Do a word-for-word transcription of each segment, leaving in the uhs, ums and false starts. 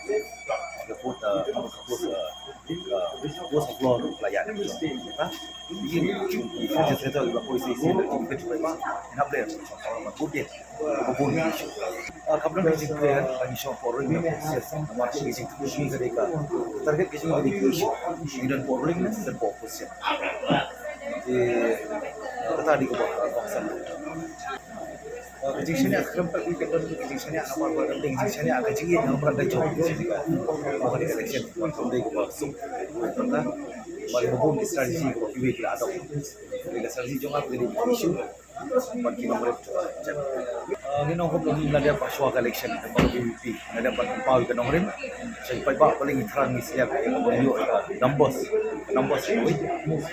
Ka put, uh, ka put, uh, ka put sa floor la ïa. Ka yin ki legislator la poi sa isi la jingpeit paidbah. Nap le ka put de. Ka put de. Ah, ka put de jingpeit, ah, ngi shong poi ring na process. Namar ka jingpeit ka dei ka target ka jingpeit ka issue. Ngi don poi ring na, ngi don poi opposition. Te kata dei kaba, ah, kongsan. Ah, ka jingshaniah khlem pat ka don ka jingshaniah namar ba ka dei ka jingshaniah ka jingïeit namar ba ka jong ka jingïeit. Ba ka dei ka election ba ka dei kaba suk. Kata ba ka bun ki strategy kaba kiwei ki la adopt. Ka dei ka strategy jong ka dei ka issue. Ba ki nongrim. Ah, ngi nongrim ngi la dep ba shuwa ka election ka VPP. Nga dep ban pynpaw ïa ka nongrim. Sha ki paidbah ba ngi thrang ngi sliak ïa ka ban ïoh ka numbers. Numbers.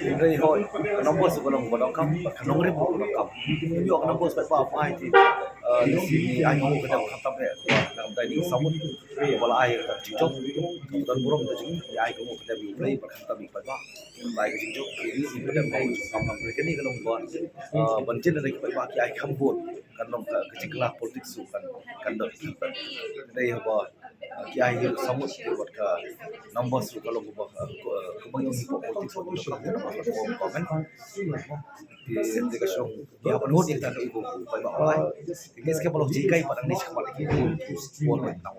Hynrei hooid ka numbers ka long ba donkam, ka nongrim ka donkam. Ngi ïoh ka numbers paidbah ba ai ti, ah, ngi ai ka nongrim ka dang khamtam eh. Ba dang dei ngi samut. Ba la ai ka jingjop. Ka don burom ka jing, ngi ai ka nongrim ka dang ïoh play ba khamtam ïa paidbah. Ba ai ka jingjop. Ngi ka dang ba kam lam kane ka long ba, ah, ban jin da ki paidbah ki ai kham bun. Kan long ka, ka jingkylla politics ruh kan, kan don. Dei ba, ah, ki ai hi samut ki wat ka numbers ruh ka long ba, ah, ka, ah, ka bang ïoh hi politics ruh ka long ba ka form ka kan. Ki, ki ka shong ki hap ban hut ïa ka dei ba, ba, ba, ba. Ki skhem ba long jingkai ba dang ni shkmat ki bun, bun ba tang.